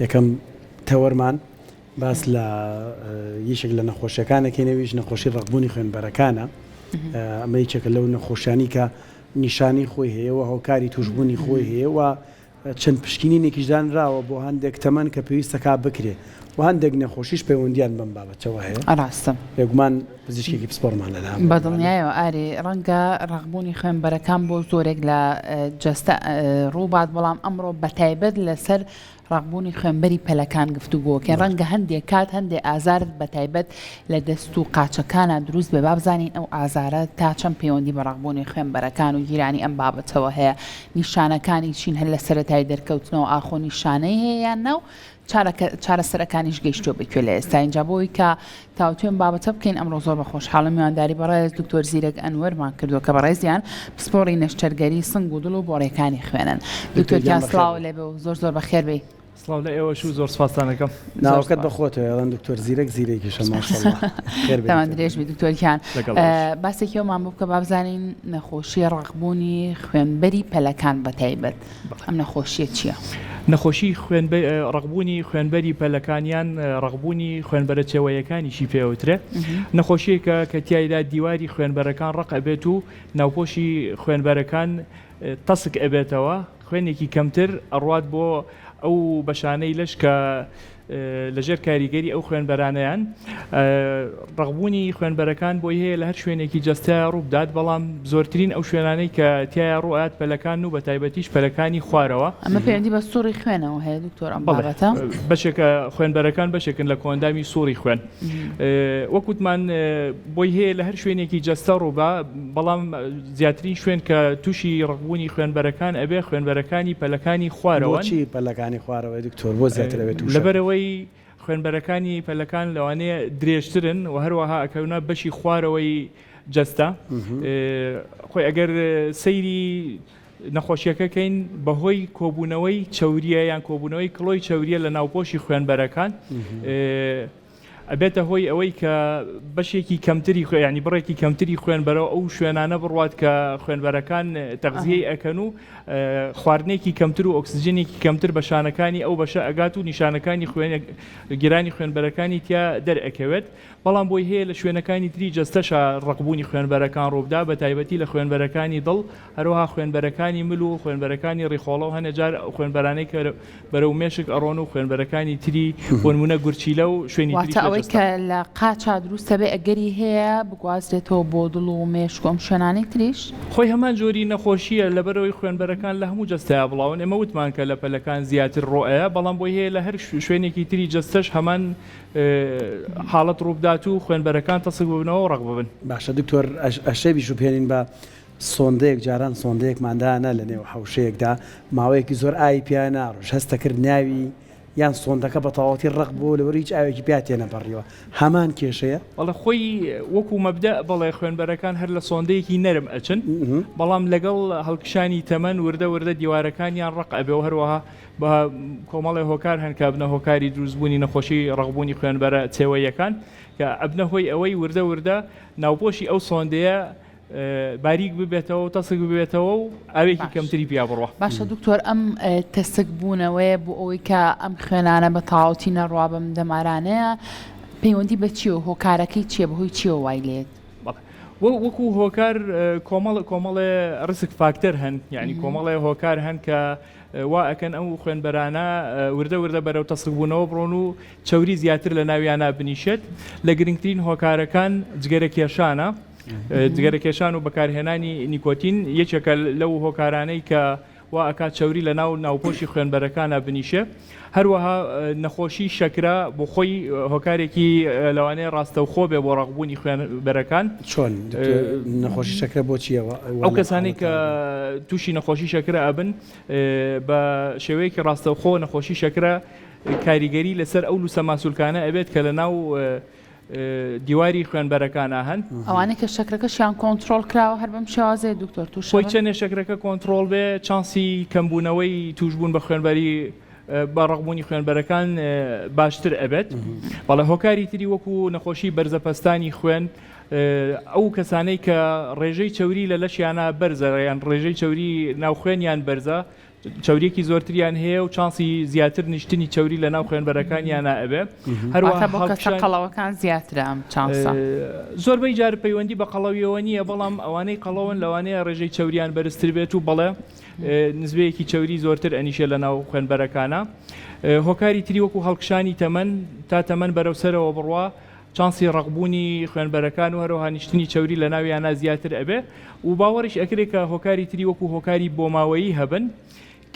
یەکەم تەوەرمان باس لە یەکێک لە نەخۆشیەکانەکەین ئەویش نەخۆشی ڕەقبوونی خوێنبەرەکانە ئەمە یەکێکە لەو نەخۆشیانی کە نیشانی خۆی هەیە و هۆکاری توشببوونی خۆی هەیە و چەند پشکنینێکیش دانراوە بۆ هەندێک تەمەن کە پێویستەکا بکرێ و هەندێک نەخۆشیش پەیوەندیان بەم بابەتەوە هەیە. ڕاستە. بێگومان پزیشکێکی پسپۆڕمان لەلا بوو. بەدڵنیایەوە ئاری، ڕەنگە ڕەقبوونی خوێنبەرەکان بۆ زۆرێک لە جەستە ڕووبات، بەڵام ئەمڕۆ بەتایبەت لەسەر ڕەقبوونی خوێنبەری پەلەکان گفتوگۆکەین، ڕەنگە هەندێک کات هەندێک ئازارت بەتایبەت لە دەست و قاچەکانا دروست بێ، با بزانین ئەو ئازارە تا چەند پەیوەندی بە ڕەقبوونی خوێنبەرەکان و گیرانی ئەم بابەتەوە هەیە، نیشانەکانی چین هەر لە سەرەتای دەرکەوتنەوە ئاخۆ نیشانەی هەیە یان نا و چارەسەرەکانیش گەیشتووە بە کوێ لە ئێستا ئینجا بۆ ئەوەی کە تاوتوێ ئەم بابەتە بکەین ئەمڕۆ زۆر بە خۆشحاڵم میوانداری بەڕێز دکتۆر زیرەک ئەنوەرمان کردووە کە بەڕێزیان پسپۆڕی نەشتەرگەری سنگ و دڵ و بۆڕیەکانی خوێنن. دکتۆر گیان سڵاو لێ بێ و زۆر زۆر بەخێر بێی. سڵاو لە ئێوەش و زۆر سپاستان ئەکەم. ناوەکەت بە خۆتەوە ئەڵێن دکتۆر زیرەک زیرەکیشە ماشاءاللە. خێر بێی تەمەن درێژ بی دکتۆر گیان. لەگەڵ ئێوەش. باسێکی ئەومان بۆ بکە با بزانین نەخۆشی ڕەقبوونی خوێنبەری پەلەکان بەتایبەت ئەم نەخۆشیە چیە؟ نەخۆشی ڕەقبوونی خوێنبەری پەلەکان یان ڕەقبوونی خوێنبەرە چێوەیەکانیشی پێوترێ نەخۆشیەکە کە تیایدا دیواری خوێنبەرەکان ڕەق ئەبێت و ناوپۆشی خوێنبەرەکان تەسک ئەبێتەوە خوێنێکی کەمتر ئەڕوات بۆ ئەو بەشانەی لەش کە لەژێر کاریگەری ئەو خوێنبەرانەیان. ڕەقبوونی خوێنبەرەکان بۆی هەیە لە هەر شوێنێکی جەستەیا ڕووبدات، بەڵام زۆرترین ئەو شوێنانەی کە تیایا ڕووئەیات پەلەکانن و بەتایبەتیش پەلەکانی خوارەوە. ئەمە پەیوەندی بە سوڕی خوێنەوە هەیە دکتۆر ئەم بەڵێ بابەتە؟ بەشێکە خوێنبەرەکان بەشێکن لە کۆئەندامی سوڕی خوێن. وەک وتمان بۆی هەیە لە هەر شوێنێکی جەستە ڕووبا، بەڵام زیاترین شوێن کە تووشی ڕەقبوونی خوێنبەرەکان ئەبێ خوێنبەرەکانی پەلەکانی خوارەوەن. بۆچی پەلەکانی خوارەوەی دکتۆر بۆ زیاتر ئەبێ تووشە؟ لەبەرئەوەی خوێنبەرەکانی پەلەکان لەوانەیە درێژترن و هەروەها ئەکەونە بەشی خوارەوەی جەستە. خۆی ئەگەر سەیری نەخۆشیەکە کەین بەهۆی کۆبوونەوەی چەوریە یان کۆبوونەوەی کڵۆی چەوریە لە ناوپۆشی خوێنبەرەکان ئەبێتە هۆی ئەوەی کە بەشێکی کەمتری خوێن یانی بڕێکی کەمتری خوێن بەرەو ئەو شوێنانە بڕوات کە خوێنبەرەکان تەغزیەی ئەکەن و خواردنێکی کەمتر و ئۆکسجینێکی کەمتر بە شانەکانی ئەو بەشە ئەگات و نیشانەکانی خوێن گیرانی خوێنبەرەکانی تیا دەرئەکەوێت بەڵام بۆی هەیە لە شوێنەکانی تری جەستەشا ڕەقبوونی خوێنبەرەکان ڕووبدا بە تایبەتی لە خوێنبەرەکانی دڵ هەروەها خوێنبەرەکانی مل و خوێنبەرەکانی ڕیخۆڵە و هەنێ جار ئەو خوێنبەرانەی کە بەرەو مێشک ئەڕۆن و خوێنبەرەکانی تری بۆ نموونە گورچیلە و شوێنی تریش واتە لە ئەوەی جەستە. کە لە قاچا دروست ئەبێ ئەگەری هەیە بگوازرێتەوە بۆ دڵ و مێشک و ئەم شوێنانەی تریش؟ خۆی هەمان جۆری نەخۆشییە لەبەرئەوەی خوێنبەرەکان لە هەموو جەستەیا بڵاون ئێمە وتمان کە لە پەلەکان زیاتر ڕۆئەیە بەڵام بۆی هەیە لە هەر شوێنێکی تری جەستەش هەمان حاڵەت ڕووبدات و خوێنبەرەکان تەسک ببنەوە و ڕەق ببن. باشە دکتۆر ئەشێ بیشوبهێنین بە سۆندەیەک جاران سۆندەیەکمان دانا لە نێو حەوشەیەکدا ماوەیەکی زۆر ئاوی پیا ناڕۆشت هەستەکرد ناوی یان سۆندەکە بە تەواوەتی ڕەق بووە لەبەر هیچ ئاوێکی پیا تێنەپەڕیوە هەمان کێشەیە؟ بەڵێ خۆی وەکو مەبدەئ بەڵێ خوێنبەرەکان هەر لە سۆندەیەکی نەرم ئەچن بەڵام لەگەڵ هەڵکشانی تەمەن وردە وردە دیوارەکانیان ڕەق ئەبێ و هەروەها بە کۆمەڵێ هۆکار هەن کە ئەبنە هۆکاری دروستبوونی نەخۆشی ڕەقبوونی خوێنبەرە چێوەییەکان کە ئەبنە هۆی ئەوەی وردە وردە ناوپۆشی ئەو سۆندەیە باریک ببێتەوە و تەسک ببێتەوە و ئاوێکی کەمتری پیا بڕوا. باشە دکتۆر ئەم تەسک بوونەوەیە بۆ ئەوەی کە ئەم خوێنانە بە تەواوەتی نەڕوا بەم دەمارانەیە پەیوەندی بە چیەوە هۆکارەکەی چیە بەهۆی چیەوە وای لێت؟ وەکو هۆکار کۆمەڵ کۆمەڵێ risk factor هەن یعنی کۆمەڵێ هۆکار هەن کە وا ئەکەن ئەو خوێنبەرانە وردە وردە بەرەو تەسکبوونەوە بڕۆن و چەوری زیاتر لە ناویانە بنیشێت لە گرنگترین هۆکارەکان جگەرە کێشانە جگەرەکێشان و بەکارهێنانی نیکۆتین یەکێکە لەو هۆکارانەی کە وا ئەکات چەوری لە ناو ناوپۆشی خوێنبەرەکانا بنیشێ. هەروەها نەخۆشی شەکرە بۆ خۆی هۆکارێکی لەوانەیە ڕاستەوخۆ بێ بۆ ڕەقبوونی خوێنبەرەکان. چۆن دکتۆر نەخۆشی شەکرە بۆچی وا ئەو کەسانەی کە تووشی نەخۆشی شەکرە ئەبن بە شێوەیەکی ڕاستەوخۆ نەخۆشی شەکرە کاریگەری لەسەر ئەو لووسە ماسولکانە ئەبێت کە لە ناو دیواری خوێنبەرەکانا هەن. ئەوانەی کە شەکرەکەشیان کۆنترۆڵ کراوە هەر بەم شێوازەیە دکتۆر تووش خۆی چەنێ شەکرەکە کۆنترۆڵ بێ چانسی کەمبوونەوەی تووشبوون بە خوێنبەری بە ڕەقبوونی خوێنبەرەکان باشتر ئەبێت. بەڵێ هۆکاری تری وەکو نەخۆشی بەرزەپەستانی خوێن ئەو کەسانەی کە ڕێژەی چەوری لە لەشیانە بەرزە یان ڕێژەی چەوری ناو خوێنیان بەرزە. چەوریەکی زۆرتریان هەیە و چانسی زیاتر نیشتنی چەوری لە ناو خوێنبەرەکانیانا ئەبێ. هەروەها واتە بۆ کەسە قەڵەوەکان زیاترە ئەم چانسە. زۆربەی جار پەیوەندی بە قەڵەویەوە نییە، بەڵام ئەوانەی قەڵەون لەوانەیە ڕێژەی چەوریان بەرزتر بێت و بەڵێ نزبەیەکی چەوری زۆرتر ئەنیشێ لە ناو خوێنبەرەکانا. هۆکاری تری وەکو هەڵکشانی تەمەن، تا تەمەن بەرەو سەرەوە بڕوا چانسی ڕەقبوونی خوێنبەرەکان و هەروەها نیشتنی چەوری لە ناویانا زیاتر ئەبێ و باوەڕیش ئەکرێ کە هۆکاری تری وەکو هۆکاری بۆماوەیی هەبن.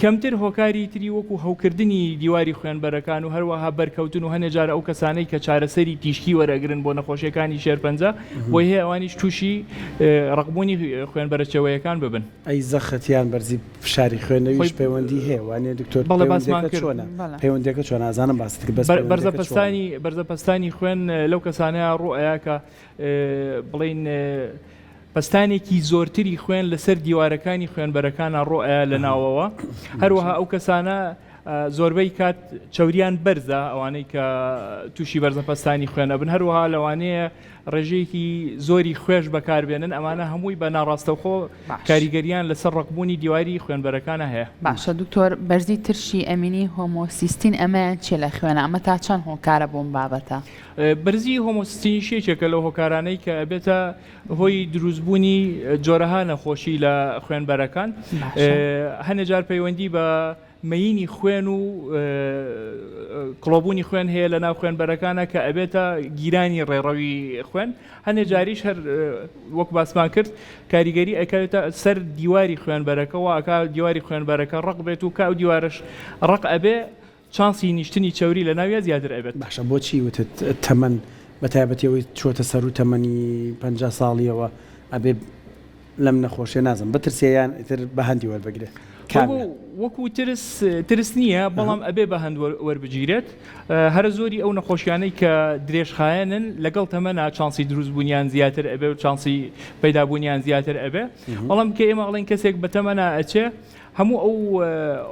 کەمتر هۆکاری تری وەکو هەوکردنی دیواری خوێنبەرەکان و هەروەها بەرکەوتن و هەنێ جار ئەو کەسانەی کە چارەسەری تیشکی وەرئەگرن بۆ نەخۆشیەکانی شێرپەنجە بۆی هەیە ئەوانیش تووشی ڕەقبوونی خوێنبەرە چێوەیەکان ببن. ئەی زەخت یان بەرزی فشاری خوێن لەویش پەیوەندی هەیە وانیە دکتۆر؟ بەڵێ باسمان پەیوەندیەکە کرد. چۆنە؟ پەیوەندیەکە چۆنە ئەزانم باست کرد بەس پەیوەندیەکە چۆنە؟ بەرزەپەستانی بەرزەپەستانی خوێن لەو کەسانەیا ڕوو ئەیا کە بڵێین پەستانێکی زۆرتری خوێن لەسەر دیوارەکانی خوێنبەرەکانا ڕوو ئەیا لە ناوەوە هەروەها ئەو کەسانە زۆربەی کات چەوریان بەرزە ئەوانەی کە تووشی بەرزەپەستانی خوێن ئەبن هەروەها لەوانەیە ڕێژەیەکی زۆری خوێش بەکاربێنن ئەمانە هەمووی بە ناڕاستەوخۆ کاریگەریان لەسەر ڕەقبوونی دیواری خوێنبەرەکانە هەیە. باشە دکتۆر بەرزی ترشی ئەمینی هۆمۆسیستین ئەمەیان چیە لە خوێنا ئەمە تا چەند هۆکارە بۆم بابەتە؟ بەرزی هۆمۆسیستینیش یەکێکە لەو هۆکارانەی کە ئەبێتە هۆی دروستبوونی جۆرەها نەخۆشی لە خوێنبەرەکان هەنێ جار پەیوەندی بە مەیینی خوێن و کڵۆبوونی خوێن هەیە لە ناو خوێنبەرەکانە کە ئەبێتە گیرانی ڕێڕەوی خوێن هەنێ جاریش هەر وەک باسمان کرد کاریگەری ئەکەوێتە سەر دیواری خوێنبەرەکەەوە ئەک دیواری خوێنبەرەکە ڕق بێت و کە ئەو دیوارش ڕق ئەبێ چانسی نیشتنی چەوری لە ناویا زیاتر ئەبێت. باشە بۆچی وتت تەمەن بە تایبەتی ئەوەی چۆتە سەرو تەمەنی 50 ساڵیەوە ئەبێ لەم نەخۆشیە نازم بترسێ یان ئیتر بە هەندی وەربگرێ کامیان؟ وەکو ترس ترس نییە بەڵام ئەبێ بە هەند وەربگیرێت هەرە زۆری ئەو نەخۆشیانەی کە درێژخایەنن لەگەڵ تەمەنا چانسی دروستبوونیان زیاتر ئەبێ و چانسی پەیدابوونیان زیاتر ئەبێ بەڵام کە ئێمە ئەڵێن کەسێک بە تەمەنا ئەچێ هەموو ئەو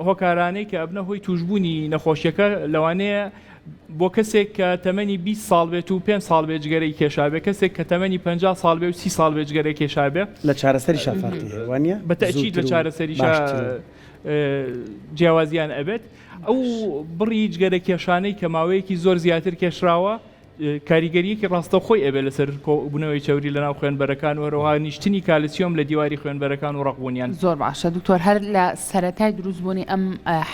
هۆکارانەی کە ئەبنە هۆی تووشبوونی نەخۆشیەکە لەوانەیە بۆ کەسێک کە تەمەنی 20 ساڵ بێت و 5 ساڵ بێت جگەرەی کێشابێ کەسێک کە تەمەنی 50 ساڵ بێ و 30 ساڵ بێت جگەرەی کێشابێ لە چارەسەریشا فەرقی هەیە وانیە؟ بە تەئکید لە چارەسەریشا جیاوازیان ئەبێت ئەو بڕی جگەرە کێشانەی کە ماوەیەکی زۆر زیاتر کێشراوە کاریگەرییەکی ڕاستەوخۆی ئەبێت لەسەر کۆبوونەوەی چەوری لەناو خوێنبەرەکان و هەروەها نیشتنی کالسیۆم لە دیواری خوێنبەرەکان و ڕەقبوونیان. زۆر باشە دکتۆر هەر لە سەرەتای دروست بوونی ئەم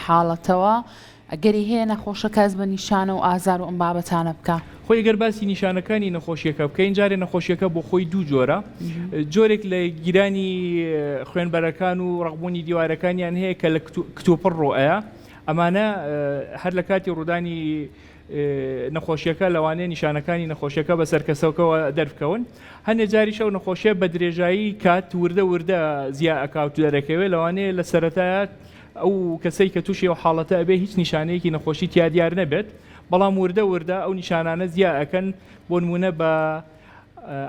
حاڵەتەوە ئەگەری هەیە نەخۆشەکە هەست بە نیشانە و ئازار و ئەم بابەتانە بکا؟ خۆی گەر باسی نیشانەکانی نەخۆشیەکە بکەین جارێ نەخۆشیەکە بۆ خۆی دوو جۆرە جۆرێک لە گیرانی خوێنبەرەکان و ڕەقبوونی دیوارەکانیان هەیە کە لە کتوپڕ ڕوئەیە ئەمانە هەر لە کاتی ڕوودانی نەخۆشیەکە لەوانەیە نیشانەکانی نەخۆشیەکە بەسەر کەسەکەوە دەربکەون هەندێک جاریش ئەو نەخۆشیە بە درێژایی کات وردە وردە زیا ئەکاوت دەرەکەوێت لەوانەیە لە سەرەتایە ئەو کەسەی کە تووشی ئەو حاڵەتە ئەبێ هیچ نیشانەیەکی نەخۆشی تیا دیار نەبێت بەڵام وردە وردە ئەو نیشانانە زیا ئەکەن بۆ نمونە بە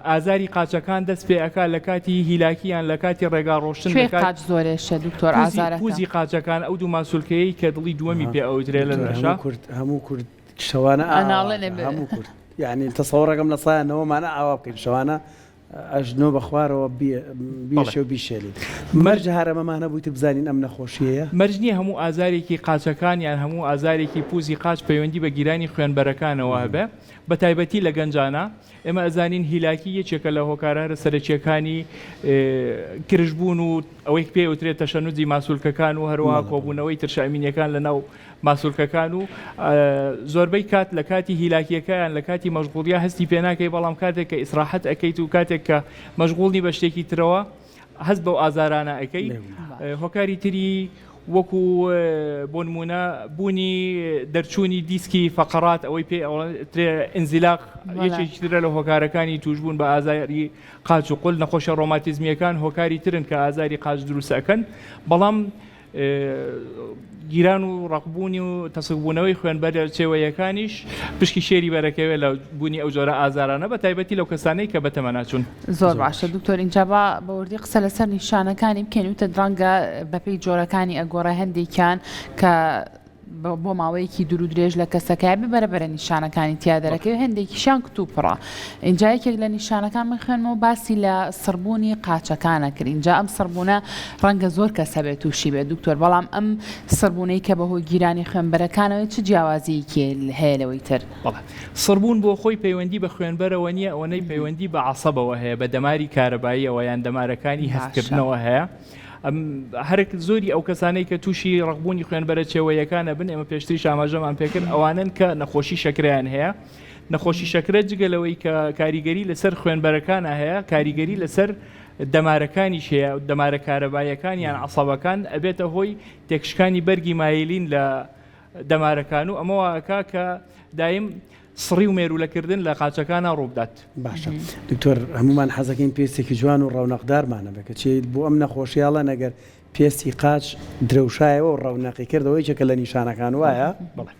ئازاری قاچەکان دەست پێ ئەکا لە کاتی هیلاکی یان لە کاتی ڕێگا ڕۆشتن کوێی قاچ زۆر ئێشێ دکتۆر ئازارەکە؟ پوزی قاچەکان ئەو دوو ماسولکەیەی کە دڵی دووەمی پێ ئەوترێ لە لەشا. کورد هەموو کورد شەوانە ئەناڵێنێ هەموو کورد یعنی تەسەوڕەکەم لە سایە نەوەمانە ئاوا بکەین شەوانە ئەژنۆ بە خوارەوە بیشێ و بیشێلین مەرج هەرەمەمانە بوویتر بزانین ئەم نەخۆشیەیە؟ مەرج نییە هەموو ئازارێکی قاچەکان یان هەموو ئازارێکی پوزی قاچ پەیوەندی بە گیرانی خوێنبەرەکانەوە هەبێ بە تایبەتی لە گەنجانا ئێمە ئەزانین هیلاکی یەکێکە لە هۆکارە هەرە سەرەکییەکانی کرژبوون و ئەوەی پێی ئەوترێت تەشەنوجی ماسولکەکان و هەروەها کۆبوونەوەی ترشە ئەمینیەکان لە ناو ماسولکەکان و زۆربەی کات لە کاتی هیلاکیەکەیان لە کاتی مەشغوڵیا هەستی پێ ناکەی بەڵام کاتێک کە ئیسراحەت ئەکەیت و کاتێک کە مەشغوڵ نی بە شتێکی ترەوە هەست بەو ئازارانە ئەکەی هۆکاری تری وەکو بۆ نمونە بوونی دەرچوونی دیسکی فەقەرات ئەوەی پێ ترێ ئینزیلاق یەکێکی ترە لە هۆکارەکانی توشبوون بە ئازاری قاچ و قول نەخۆشە ڕۆماتیزمیەکان هۆکاری ترن کە ئازاری قاچ دروست ئەکەن بەڵام گیران و ڕەقبوونی و تەسکبوونەوەی خوێنبەرە چێوەیەکانیش پشکی شێری بەرەکەوێت لە بوونی ئەو جۆرە ئازارانە بە تایبەتی لەو کەسانەی کە بەتەمەنا چوون. زۆر باشە دکتۆر ئینجا با بە وردی قسە لەسەر نیشانەکانی بکەین وتت ڕەنگە بەپێی جۆرەکانی ئەگۆڕێ هەندێکیان کە. بۆ ماوەیەکی دوور و درێژ لە کەسەکە بێ بەرە بەرە نیشانەکانی تیا دەرەکەوێ هەندێکیشیان کتوپڕە ئینجا یەکێک لە نیشانەکان من خوێنمەوە باسی لە سڕبوونی قاچەکانە کرد ئینجا ئەم سڕبوونە ڕەنگە زۆر کەس هەبێت تووشی بێت دکتۆر بەڵام ئەم سڕبوونەی کە بەهۆی گیرانی خوێنبەرەکانەوەی چ جیاوازییەکی هەیە لەوەی تر؟ بەڵێ سڕبوون بۆ خۆی پەیوەندی بە خوێنبەرەوە نییە ئەوەنەی پەیوەندی بە عەسەبەوە هەیە بە دەماری کارەباییەوە یان دەمارەکانی هەستکردنەوە هەیە. هەرە زۆری ئەو کەسانەی کە تووشی ڕەقبوونی خوێنبەرە چێوەیەکان ئەبن، ئێمە پێشتریش ئاماژەمان پێکرد، ئەوانەن کە نەخۆشی شەکرەیان هەیە. نەخۆشی شەکرە جگە لەوەی کە کاریگەری لەسەر خوێنبەرەکانە هەیە، کاریگەری لەسەر دەمارەکانیش هەیە، دەمارە کارەباییەکان یان عەسەبەکان ئەبێتە هۆی تێکشکانی بەرگی مایلین لە دەمارەکان و ئەمە وا ئەکا کە دایم سڕی و مێروولەکردن لە قاچەکانا ڕووبدات. باشە دکتۆر هەموومان حەزەکەین پێستێکی جوان و ڕەونەقدارمان هەبێت کەچی بۆ ئەم نەخۆشیە ئەڵێن ئەگەر پێستی قاچ درەوشایەوە و ڕەونەقی کردەوە یەکێکە لە نیشانەکان وایە؟ بەڵێ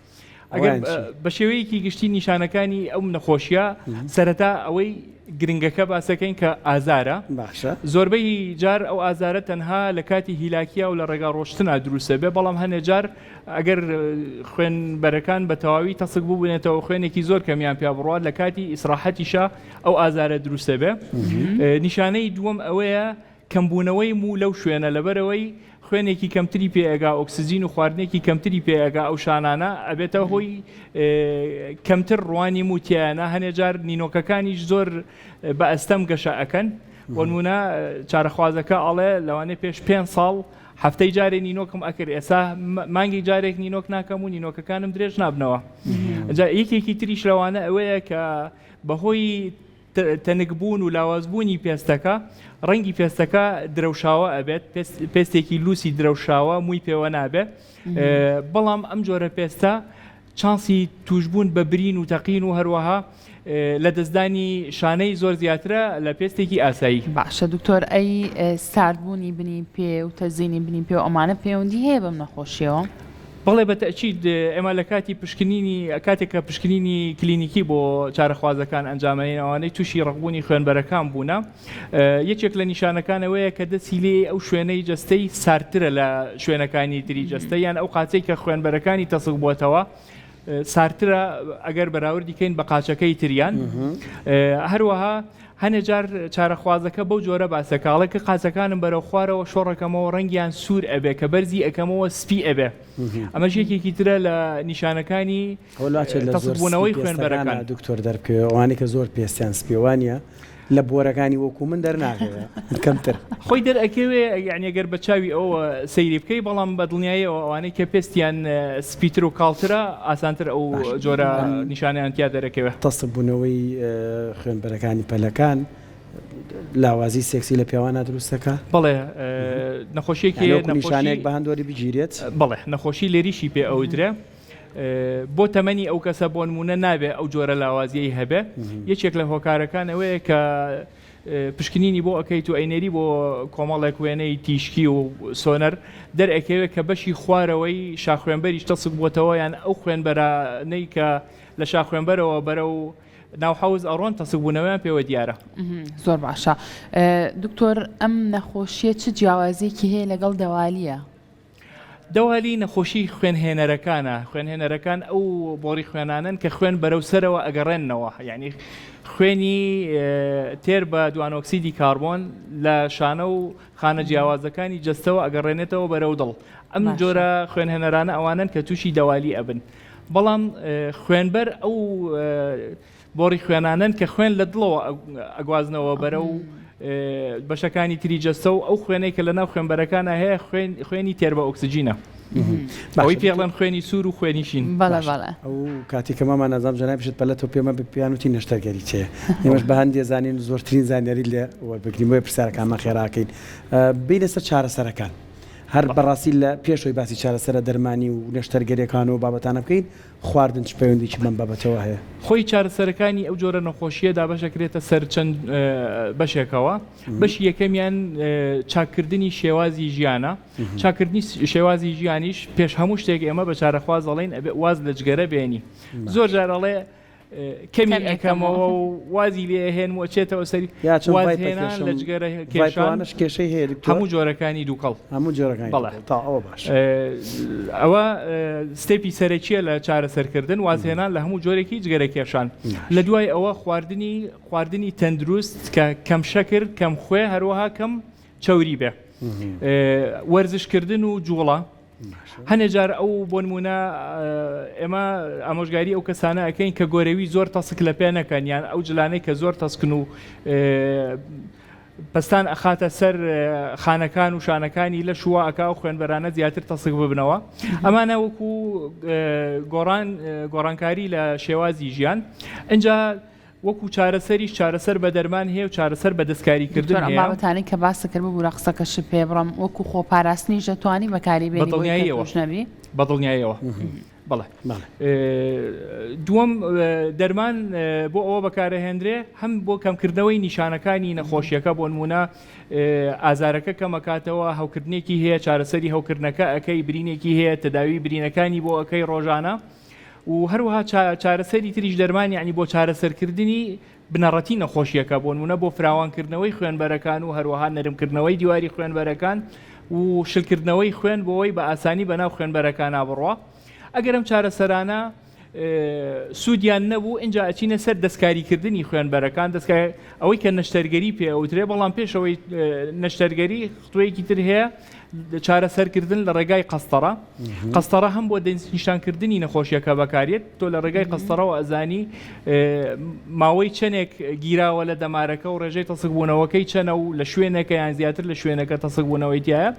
ئەگەر بە شێوەیەکی گشتی نیشانەکانی ئەو نەخۆشیە سەرەتا ئەوەی گرنگەکە باسەکەین کە ئازارە باشە زۆربەی جار ئەو ئازارە تەنها لە کاتی هیلاکیا و لە ڕێگا ڕۆشتنا دروستە بێ بەڵام هەنێ جار ئەگەر خوێنبەرەکان بە تەواوی تەسک ببوونێتەوە خوێنێکی زۆر کەمیان پیا بڕوات لە کاتی ئیسراحەتیشا ئەو ئازارە دروستە بێ نیشانەی دووەم ئەوەیە کەمبوونەوەی موو لەو شوێنە لەبەرەوەی خوێنێکی کەمتری پێ ئەگا ئۆکسجین و خواردنێکی کەمتری پێ ئەگا ئەو شانانە ئەبێتە هۆی کەمتر ڕوانی موو تیایانە هەنێ جار نینۆکەکانیش زۆر بە ئەستەم گەشە ئەکەن بۆنمونە چارەخوازەکە ئەڵێ لەوانەیە پێش پێ ساڵ هەفتەی جارێ نینۆکم ئەکرد ئێسا مانگی جارێک نینۆک ناکەم و نینۆکەکانم درێژ نابنەوە جا یەکێکی تریش لەوانە ئەوەیە کە بەهۆی تەنکبوون و لاوازبوونی پێستەکە ڕەنگی پێستەکە درەوشاوە ئەبێت پێستێکی لوسی درەوشاوە مووی پێوە نابێ بەڵام ئەم جۆرە پێستە چانسی تووشبوون بە برین و تەقین و هەروەها لەدەستدانی شانەی زۆر زیاترە لە پێستێکی ئاسایی. باشە دکتۆر ئەی ساردبوونی بنی پێ و تەزینی بنی پێ و ئەمانە پەیوەندی هەیە بەم نەخۆشیەوە؟ بەڵێ بە تەئکید ئێمە لە کاتی پشکنینی کاتێک کە پشکنینی کلینیکی بۆ چارەخوازەکان ئەنجامەین ئەوانەی تووشی ڕەقبوونی خوێنبەرەکان بوونە یەکێک لە نیشانەکان ئەوەیە کە دەستی لێ ئەو شوێنەی جەستەی ساردترە لە شوێنەکانی تری جەستە یان ئەو قاچەی کە خوێنبەرەکانی تەسک بووەتەوە ساردترە ئەگەر بەراوردی کەین بە قاچەکەی تریان هەروەها هەنێ جار چارەخوازەکە بەو جۆرە باسەکاڵێک کە قاچەکانم بەرەو خوارەوە شۆڕەکەمەوە ڕەنگیان سوور ئەبێ کە بەرزی ئەەکەمەوە سپی ئەبێ ئەمەش یەکێکی ترە لە نیشانەکانی تەسکبوونەوەی خوێنبەرەکان. دکتۆر دەربکەوێ ئەوانەی کە زۆر پێستیان سپیە وانیە؟ لە بۆرەکانی وەکو من دەرناکەوێ کەمتر. خۆی دەرئەکەوێ یانی گەر بە چاوی ئەوە سەیری بکەی بەڵام بە دڵنیاییەوە ئەوانەی کە پێستیان سپیتر و کاڵترە ئاسانتر ئەو جۆرە نیشانەیان تیا دەرەکەوێ. تەسکبوونەوەی خوێنبەرەکانی پەلەکان لاوازی سێکسی لە پیاوانا دروست دەکا؟ بەڵێ نەخۆشیەکی یانی وەکو نیشانەیەک بە هەند وەری بگیرێت؟ بەڵێ نەخۆشی لێریشی پێ ئەوترێ. بۆ تەمەنی ئەو کەسە بۆ نمونە نابێ ئەو جۆرە لاوازیەی هەبێ یەکێک لە هۆکارەکان ئەوەیە کە پشکنینی بۆ ئەەکەیت و ئەینێری بۆ کۆمەڵێک وێنەی تیشکی و سۆنەر دەرئەکەوێت کە بەشی خوارەوەی شاخوێنبەریش تەسک بووەتەوە یان ئەو خوێنبەرانەی کە لە شاخوێنبەرەوە بەرەو ناو حەوز ئەڕۆن تەسکبوونەوەیان پێوە دیارە. زۆر باشە دکتۆر ئەم نەخۆشیە چ جیاوازیەکی هەیە لەگەڵ دەوالیە؟ دەوالی نەخۆشی خوێنهێنەرەکانە، خوێنهێنەرەکان ئەو بۆڕی خوێنانەن کە خوێن بەرەو سەرەوە ئەگەڕێننەوە، یانی خوێنی تێر بە دوانۆکسیدی کاربۆن لە شانە و خانە جیاوازەکانی جەستەوە ئەگەڕێنێتەوە بەرەو دڵ. ئەم جۆرە خوێنهێنەرانە ئەوانەن کە تووشی دەوالی ئەبن. بەڵام خوێنبەر ئەو بۆڕی خوێنانەن کە خوێن لە دڵەوە ئەگوازنەوە بەرەو بەشەکانی تری جەستە و ئەو خوێنەی کە لەناو خوێنبەرەکانە هەیە خوێنی تێر بە ئۆکسجینە. ئەوەی پێڵێن خوێنی سوور و خوێنی شین. بەڵێ بەڵێ. ئەو کاتی کە ماما نازم جەنابیشت پەلەتەوە پێمە پێیان وتی نەشتەرگەری چێ ئێمەش بە هەندێ زانین زۆرترین زانیاری لێ وەربگرین بۆیە پرسیارەکانمان خێراکەین بینە سەر چارەسەرەکان هەر بەڕاستی لە پێشەوەی باسی چارەسەرە دەرمانی و نەشتەرگەریەکان و بابەتانە بکەین خواردن چ پەیوەندیی بەم بابەتەوە هەیە؟ خۆی چارەسەرەکانی ئەو جۆرە نەخۆشییە دابەشەکرێتە سەر چەند بەشێکەوە، بەشی یەکەمیان چاککردنی شێوازی ژیانە، چاککردنی شێوازی ژیانیش پێش هەموو شتێک ئێمە بە چارەخواز ئەڵێین ئەبێ واز لە جگەرە بێنی، زۆر جار ئەڵێ. کەمی ئەکەمەوە و وازی لێ ئەهێنم و ئەچێتەوە سەری یا چۆن ڤایپ وازهێنان ئەکێشم لە جگەرە کێشان ڤایپەوانەش کێشەی هەیە دکتۆر هەموو جۆرەکانی دووکەڵ هەموو جۆرەکانی بەڵێ دووکەڵ تا ئەوە باشە. ئەوە step ی سەرەکیە لە چارەسەرکردن وازهێنان لە هەموو جۆرێکی جگەرە کێشان لە دوای ئەوە خواردنی خواردنی تەندروست کە کەم شەکر کەم خوێ هەروەها کەم چەوری بێ وەرزشکردن و جوڵە هەنێ جار ئەو بۆ نمونە ئێمە ئامۆژگاری ئەو کەسانە ئەەکەین کە گۆرەوی زۆر تەسک لە پێ نەکەن یان ئەو جلانەی کە زۆر تەسکن و پەستان ئەخاتە سەر خانەکان و شانەکانی لەش وا ئەکا و خوێنبەرانە زیاتر تەسک ببنەوە ئەمانە وەکو گۆڕان گۆڕانکاری لە شێوازی ژیان ئینجا وەکو چارەسەریش چارەسەر بە دەرمان هەیە و چارەسەر بە دەستکاری کردن دکتۆر ئەم هەیە. بابەتانەی کە باست کرد ببورە قسەکەشت پێ بڕم وەکو خۆپاراستنیش دەتوانی بەکاری بێنی بۆی کە بەدڵنیاییەوە توش نەبی؟ بەدڵنیاییەوە بەڵێ. دووەم دەرمان بۆ ئەوە بەکارەهێنرێ هەم بۆ کەمکردنەوەی نیشانەکانی نەخۆشیەکە بۆ نمونە ئازارەکە کەمەکاتەوە هەوکردنێکی هەیە چارەسەری هەوکردنەکە ئەەکەی برینێکی هەیە تەداوی برینەکانی بۆ ئەەکەی ڕۆژانە و هەروەها چارەسەری تریش دەرمان یعنی بۆ چارەسەرکردنی بنەڕەتی نەخۆشیەکە بۆ نمونە بۆ فراوانکردنەوەی خوێنبەرەکان و هەروەها نەرمکردنەوەی دیواری خوێنبەرەکان و شلکردنەوەی خوێن بۆی بە ئاسانی بەناو خوێنبەرەکانا بڕوا ئەگەر ئەم چارەسەرانە سوودیان نەبوو ئینجا ئەچینە سەر دەستکاریکردنی خوێنبەرەکان دەستکار ئەوەی کە نەشتەرگەری پێ ئەوترێ بەڵام پێشەوەی نەشتەرگەری خطوەیەکی تر هەیە چارەسەرکردن لە ڕێگای قەستەڕە قەستەڕە هەم بۆ دەستنیشانکردنی نەخۆشیەکە بەکارێت تۆ لە ڕێگای قەستەڕەوە ئەزانی ماوەی چەندێک گیراوە لە دەمارەکە و ڕێژەی تەسکبوونەوەکەی چەنە و لە شوێنەکە یان زیاتر لە شوێنەکە تەسکبوونەوەی تایە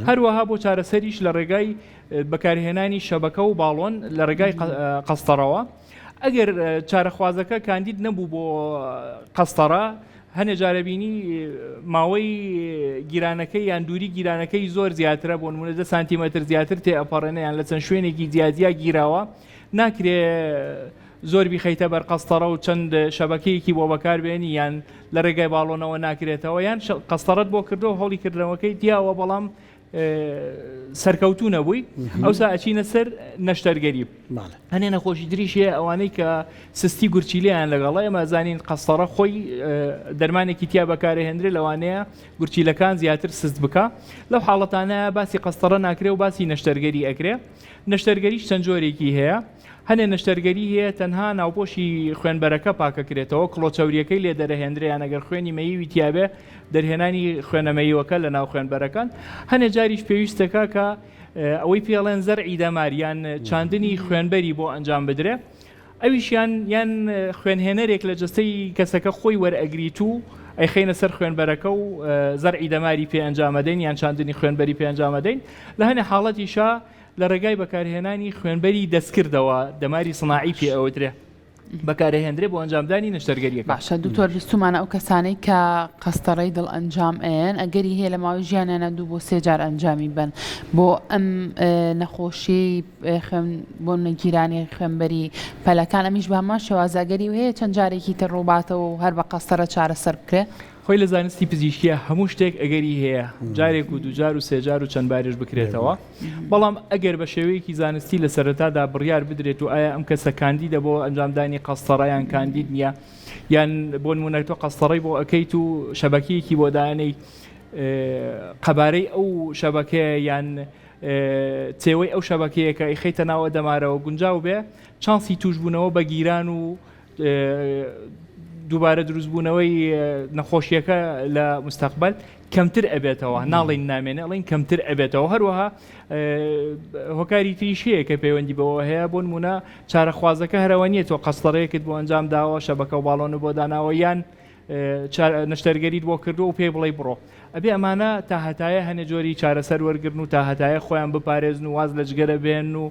هەروەها بۆ چارەسەریش لە ڕێگای بەکارهێنانی شەبەکە و باڵۆن لە ڕێگای قەستەڕەوە ئەگەر چارەخوازەکە کاندید نەبوو بۆ قەستەڕە هەنێ جارە بینی ماوەی گیرانەکەی یان دووری گیرانەکەی زۆر زیاترە بۆ نمونە دە سانتیمەتر زیاتر تێ ئەپەڕێنە یان لە چەند شوێنێکی جیاجیا گیراوە ناکرێ زۆر بیخەیتە بەر قەستەڕە و چەند شەبەکەیەکی بۆ بەکاربێنی یان لە ڕێگای باڵۆنەوە ناکرێتەوە یان قەستەڕەت بۆ کردو هەوڵی کردنەوەکەی دیاوە بەڵام سەرکەوتوو نەبووی ئەوسا ئەچینە سەر نەشتەرگەری هەنێ نەخۆشی تریش هەیە ئەوانەی کە سستی گورچیلیان لەگەڵە ئێمە زانین قەستەڕە خۆی دەرمانێکی تیا بەکارهێنرێ لەوانەیە گورچیلەکان زیاتر سست بکە لەو حاڵەتانە باسی قەستەڕە ناکرێ و باسی نەشتەرگەری ئەکرێ نەشتەرگەریش چەند جۆرێکی هەیە هەنێ نەشتەرگەری هەیە تەنها ناوپۆشی خوێنبەرەکە پاکەکرێتەوە، کڵۆ چەورییەکەی لێ دەرەهێنرێ یان ئەگەر خوێنی مەییوی تیابێ دەرهێنانی خوێنە مەییوەکە لە ناو خوێنبەرەکان. هەنێ جاریش پێویستەکا کە ئەوەی پێڵێن زەرعی دەمار یان چاندنی خوێنبەری بۆ ئەنجام بدرێ. ئەویشیان یان خوێنهێنەرێک لە جەستەی کەسەکە خۆی وەرئەگریت و ئەیخەینە سەر خوێنبەرەکە و زەرعی دەماری پێ ئەنجامەدەین یان چاندنی خوێنبەری پێ ئەنجامەدەین. لە هەنێ حاڵەتیشا لە ڕێگای بەکارهێنانی خوێنبەری دەستکردەوە دەماری سناعی پێ ئەوترێ بەکارەهێندرێ بۆ ئەنجامدانی نەشتەرگەریەکە. باشە دکتۆر بیستومانە ئەو کەسانەی کە قەستەڕەی دڵ ئەنجام ئەیەن ئەگەری هەیە لە ماوەی ژیانیانە دوو بۆ سێ جار ئەنجامی بەن بۆ ئەم نەخۆشیەی خوێن بۆ نەگیرانی خوێنبەری پەلەکان ئەمیش بە هەمان شێواز ئەگەری هەیە چەند جارێکی تر ڕووباتەوە و هەر بە قەستەرە چارەسەر بکرێ؟ خۆی لە زانستی پزیشکیە هەموو شتێک ئەگەری هەیە جارێک و دووجار و سێجار و چەند بارێش بکرێتەوە بەڵام ئەگەر بە شێوەیەکی زانستی لە سەرەتادا بڕیار بدرێت و ئایا ئەم کەسە کاندیدە بۆ ئەنجامدانی قەستەڕە یان کاندید نییە یان بۆ نمونە تۆ قەستەڕەی بۆ ئەکەیت و شەبەکەیەکی بۆ دانەی قەبارەی ئەو شەبەکەیە یان چێوەی ئەو شەبەکەیە کە ئیخەیتە ناوە دەمارەوە گونجاو بێ چانسی توشبوونەوە بە گیران و دووبارە دروستبوونەوەی نەخۆشیەکە لە مستەقبل کەمتر ئەبێتەوە ناڵین نامێنێ ئەڵین کەمتر ئەبێتەوە هەروەها هۆکاری تریش هەیە کە پەیوەندی بەوە هەیە بۆ نمونە چارەخوازەکە هەرەوە نییە تۆ قەستەڕەیەکت بۆ ئەنجام داوە شەبەکە و باڵۆن بۆ داناوە یان نەشتەرگەریت بۆ کردو و پێی بڵێ بڕۆ ئەبێ ئەمانە تا هەتایە هەنێ جۆری چارەسەر وەرگرن و تا هەتایە خۆیان بپارێزن و واز لە جگەرە بێن و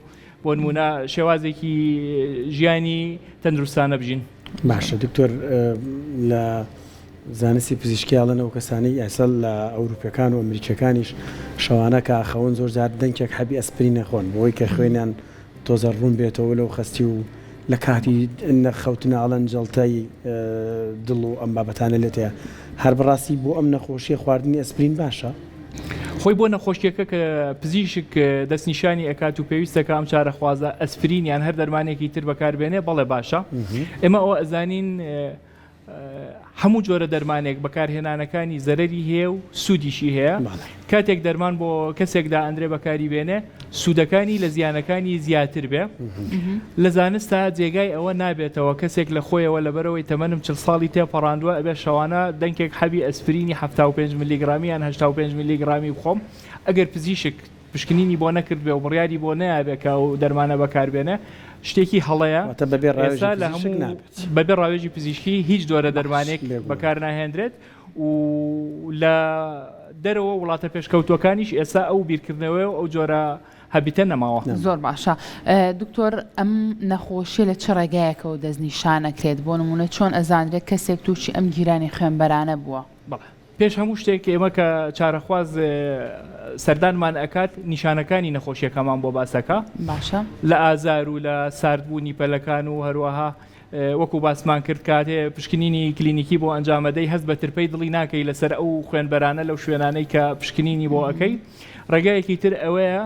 بۆ نموونە شێوازێکی ژیانی تەندروستانە بژین. باشە دکتۆر لە زانستی پزیشکی ئەڵێن ئەو کەسانەی ئێستا لە ئەوروپیەکان و ئەمریکیەکانیش شەوانە کە ئەخەون زۆر جار دەنکێک حەبی ئەسپرین ئەخۆن بۆی کە خوێنیان تۆزە ڕوون بێتەوە لەو خەستی و لە کاتی خەوتنا ئەڵێن جەڵتەی دڵ و ئەم بابەتانە لێت هەیە هەر بەڕاستی بۆ ئەم نەخۆشیە خواردنی ئەسپرین باشە؟ خۆی بۆ نەخۆشیەکە کە پزیشک دەستنیشانی ئەکات و پێویستەکە ئەم چارەخوازە ئەسپرین یان هەر دەرمانێکی تر بەکاربێنێ بەڵێ باشە ئێمە ئەوە ئەزانین هەموو جۆرە دەرمانێک بەکارهێنانەکانی زەرەری هەیە و سوودیشی هەیە کاتێک دەرمان بۆ کەسێک دائەندرێ بەکاری بێنێ سوودەکانی لە زیانەکانی زیاتر بێ لە زانستا جێگای ئەوە نابێتەوە کەسێک لە خۆیەوە لەبەرەوەی تەمەنم چل ساڵی تێپەڕاندووە ئەبێ شەوانە دەنکێک حەبی ئەسپرینی 75 ملیگرامی یان 85 ملیگرامی بخۆم ئەگەر پزیشک پشکنینی بۆ نەکردبێ و بڕیاری بۆ نەیابێ کە ئەو دەرمانە بەکاربێنێ شتێکی هەڵەیە واتە بەبێ ڕاوێژی ئێستا لە پزیشک هەموو نابێت. بەبێ ڕاوێژی پزیشکی هیچ جۆرە باش دەرمانێک بێگومان. بەکار ناهێندرێت و لە دەرەوە وڵاتە پێشکەوتووەکانیش ئێستا ئەو بیرکردنەوەیە و ئەو جۆرە habit ە نەماوە. زۆر باشە دکتۆر ئەم نەخۆشیە لە چ ڕێگایەکەوە دەستنیشان ئەکرێت بۆ نمونە چۆن ئەزانرێت کەسێک توشی ئەم گیرانی خوێنبەرانە بووە؟ بەڵێ پێش هەموو شتێک ئێمە کە چارەخواز سەردانمان ئەکات نیشانەکانی نەخۆشیەکەمان بۆ باس ئەکا باشە. لە ئازار و لە ساردبوونی پەلەکان و هەروەها وەکو باسمان کرد کاتێ پشکنینی کلینیکی بۆ ئەنجامەدەی هەست بە ترپەی دڵی ناکەی لەسەر ئەو خوێنبەرانە لەو شوێنانەی کە پشکنینی بۆ ئەکەی ڕێگایەکی تر ئەوەیە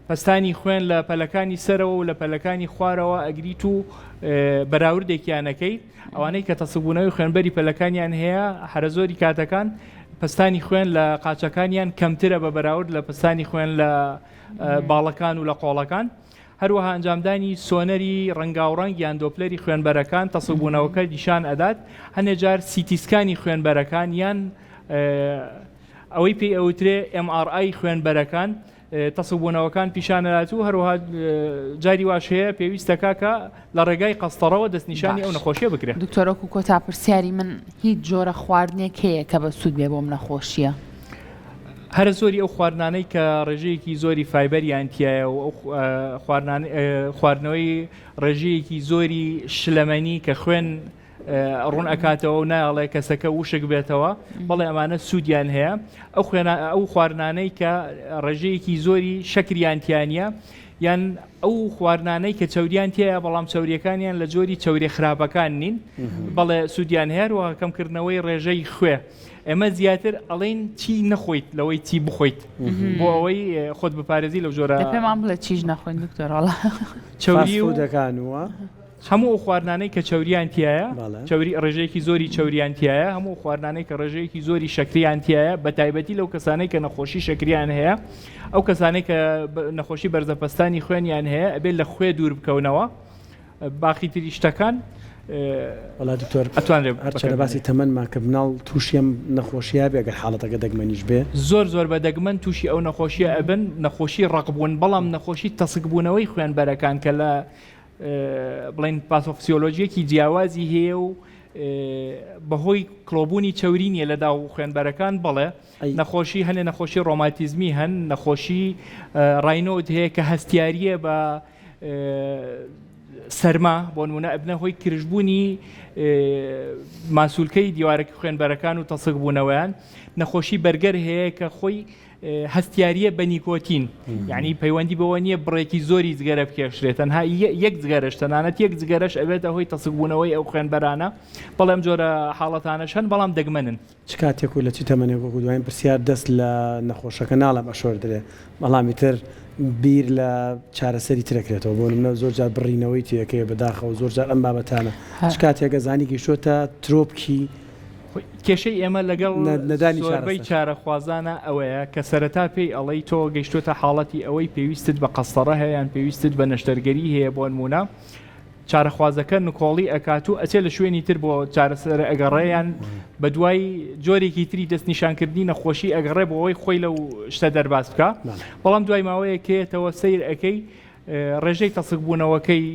پەستانی خوێن لە پەلەکانی سەرەوە و لە پەلەکانی خوارەوە ئەگریت و بەراوردێکیانەکەی ئەوانەی کە تەسکبوونەوەی خوێنبەری پەلەکانیان هەیە هەرە زۆری کاتەکان پەستانی خوێن لە قاچەکانیان کەمترە بە بەراورد لە پەستانی خوێن لە باڵەکان و لە قۆڵەکان. هەروەها ئەنجامدانی سۆنەری ڕەنگاوڕەنگ یان دۆپلەری خوێنبەرەکان تەسکبوونەوەکە نیشان ئەدات، هەنێ جار CT scan ی خوێنبەرەکان یان ئەوەی پێی ئەوترێ MRI خوێنبەرەکان تەسکبوونەوەکان پیشان ئەدات و هەروەها جاری واش هەیە پێویستەکا کە لە ڕێگای قەستەڕەوە دەستنیشانی ئەو باش نەخۆشیە بکرێ. دکتۆر وەکو کۆتا پرسیاری من هیچ جۆرە خواردنێک هەیە کە بەسوود بێ بۆم نەخۆشیە؟ هەرە زۆری ئەو خواردنانەی کە ڕێژەیەکی زۆری فایبەریان تیایە و ئەو خواردنەوەی ڕێژەیەکی زۆری شلەمەنی کە خوێن ڕوون ئەکاتەوە و نایەڵێ کەسەکە وشک بێتەوە بەڵێ ئەمانە سوودیان هەیە ئەو خوێنە ئەو خواردنانەی کە ڕێژەیەکی زۆری شەکریان تیانە یان ئەو خواردنانەی کە چەوریان تیایە بەڵام چەوریەکانیان لە جۆری چەوریە خراپەکان نین بەڵێ سوودیان هەیە هەروەها کەمکردنەوەی ڕێژەی خوێ ئێمە زیاتر ئەڵێین چی نەخۆیت لەوەی چی بخۆیت بۆ ئەوەی خۆت بپارێزی لەو جۆرە. دە پێمان بڵێ چیش نەخۆین دکتۆر وەڵا. چەوری و fast food ەکان و. هەموو ئەو خواردنانەی کە چەوریان تیایە، چەوری ڕێژەیەکی زۆری چەوریان تیایە، هەموو ئەو خواردنانەی کە ڕێژەیەکی زۆری شەکریان تیایە، بە تایبەتی لەو کەسانەی کە نەخۆشی شەکریان هەیە، ئەو کەسانەی کە نەخۆشی بەرزەپەستانی خوێنیان هەیە ئەبێت لە خوێ دوور بکەونەوە. باقی تری شتەکان وەڵا دکتۆر ئەتوانرێ هەرچەندە باسی بەکاربهێنرێت. تەمەنمان کرد مناڵ تووشی ئەم نەخۆشیە بێ گەر حاڵەتەکە دەگمەنیش بێ؟ زۆر زۆر بە دەگمەن تووشی ئەو نەخۆشیە ئەبن، نەخۆشی ڕەقبوون، بەڵام نەخۆشی تەسکبوونەوەی خوێنبەرەکان کە لە بڵێین پاسۆفسیۆلۆجیەکی جیاوازی هەیە و بەهۆی کڵۆبوونی چەوری نییە لە داو خوێنبەرەکان، بەڵێ نەخۆشی هەنێ نەخۆشی ڕۆماتیزمی هەن، نەخۆشی ڕاینۆد هەیە کە هەستیاریە بە سەرما بۆ نمونە ئەبنە هۆی کرژبوونی ماسولکەی دیوارەکی خوێنبەرەکان و تەسک بوونەوەیان نەخۆشی بەرگەر هەیە کە خۆی هەستیاریە بە نیکۆتین یعنی پەیوەندی بەوە نییە بڕێکی زۆری جگەرە بکێشرێت تەنها یەک جگەرەش تەنانەت یەک جگەرەش ئەبێتە هۆی تەسکبوونەوەی ئەو خوێنبەرانە بەڵێم جۆرە حاڵەتانەش هەن بەڵام دەگمەنن. چ کاتێک و لە چ تەمەنێک وەکو دواین پرسیار دەست لە نەخۆشەکە ناڵێم ئەشۆردرێ بەڵام ئیتر بیر لە چارەسەری تر ئەکرێتەوە بۆ نمونە زۆر جار بڕینەوەی تێکەیە بەداخەوە زۆر جار ئەم بابەتانە چ کاتێک ئەزانی گەیشتۆتە ترۆپکی کێشەی ئێمە لەگەڵ نەدانی زۆربەی چارەسەر. چارەخوازانە ئەوەیە کە سەرەتا پێی ئەڵێی تۆ گەیشتۆتە حاڵەتی ئەوەی پێویستت بە قەستەڕە هەیە یان پێویستت بە نەشتەرگەری هەیە بۆنمونە چارەخوازەکە نکۆڵی ئەکات و ئەچێ لە شوێنی تر بۆ چارەسەر ئەگەڕێ یان بە دوای جۆرێکی تری دەستنیشانکردنی نەخۆشی ئەگەڕێ بۆ ئەوەی خۆی لەو شتە دەرباز بکا بەڵام دوای ماوەیەک کێتەوە سەیر ئەەکەی ڕێژەی تەسکبوونەوەکەی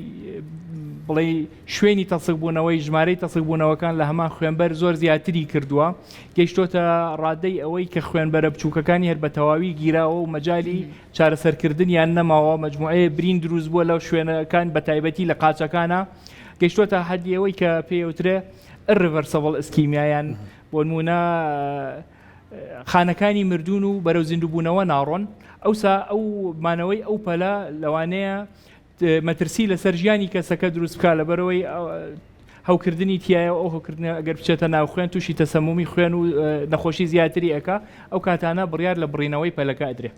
بڵێ شوێنی تەسکبوونەوەی ژمارەی تەسکبوونەوەکان لە هەمان خوێنبەر زۆر زیاتری کردووە گەیشتۆتە ڕادەی ئەوەی کە خوێنبەرە بچووکەکانی هەر بە تەواوی گیراوە و مەجای چارەسەرکردنیان نەماوە، مەجموعەیە برین دروست بووە لە شوێنەکان بەتایبەتی لە قاچەکانا گەیشتۆتە حەدی ئەوەی کە پێی ئەوترێ irreversible ischemia یان بۆ نموونە خانەکانی مردوون و بەرەو زیندووبوونەوە ناڕۆن ئەوسا ئەو مانەوەی ئەو پەلە لەوانەیە مەترسی لەسەر ژیانی کەسەکە دروست بکات لەبەرئەوەی. هەوکردنی تایە ئەو هەوکردنە ئەگەر بچێتە ناو خوێن تووشی تەسەمومی خوێن و نەخۆشی زیاتری ئەکا ئەو کاتانە بڕیار لە بڕینەوەی پەلەکە ئەدرێ.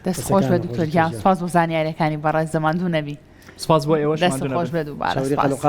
دەست خۆش بێت دکتۆر گیان سوپاس بۆ زانیاریەکانی بەڕێز ماندوو نەبی. سپاس بۆ ئێوەش دەست خۆش بێت دووبارە سپاس.